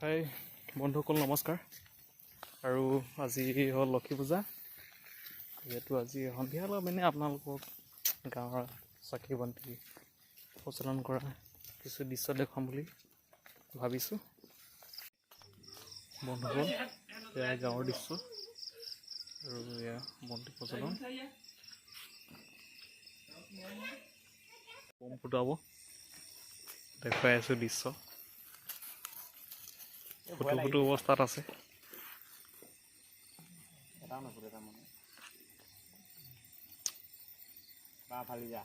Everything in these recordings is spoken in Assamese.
হাই বন্ধুসকল, নমস্কাৰ। আৰু আজি হ'ল লক্ষী পূজা। যিহেতু আজি সন্ধিয়া অলপ এনে আপোনালোকক গাঁৱৰ চাকি বন্তি প্ৰচলন কৰা কিছু দৃশ্য দেখুৱাম বুলি ভাবিছোঁ। বন্ধুসকল, এয়া গাঁৱৰ দৃশ্য আৰু এয়া বন্তি প্ৰচলন। বম ফুটাব দেখুৱাই আছোঁ দৃশ্য। ফুটো ফুটো অৱস্থাত আছে। এটাও নুফুটে তাৰমানে বা ফালি যা,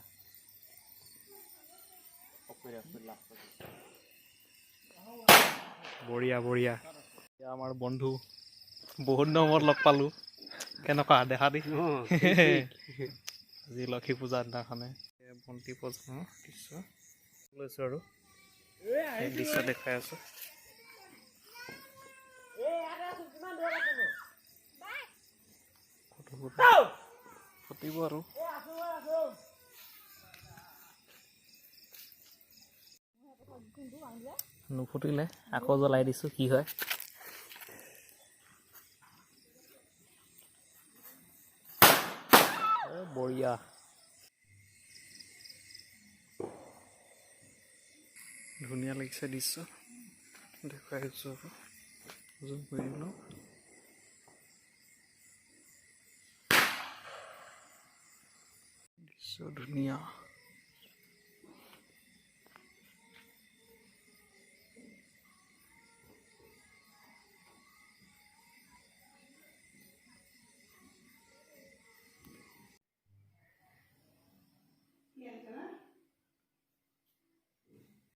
অফ কৰি অফ কৰি লাষ্টত। বঢ়িয়া বঢ়িয়া। এয়া আমাৰ বন্ধু, বহুত দিনৰ মূৰত লগ পালোঁ। কেনেকুৱা দেখা দি? আজি লক্ষী পূজাৰ দিনাখনে এয়া বন্তি প্ৰজ্বলনৰ দৃশ্য লৈছোঁ আৰু সেই দৃশ্য দেখুৱাই আছোঁ। ফটো ফটো ফুটিব আৰু নুফুটিলে আকৌ জ্বলাই দিছোঁ, কি হয়। বঢ়িয়া, ধুনীয়া লাগিছে দৃশ্য দেখুৱাই আছোঁ আৰু জুম কৰি দিলোঁ। দৃশ্য ধুনীয়া।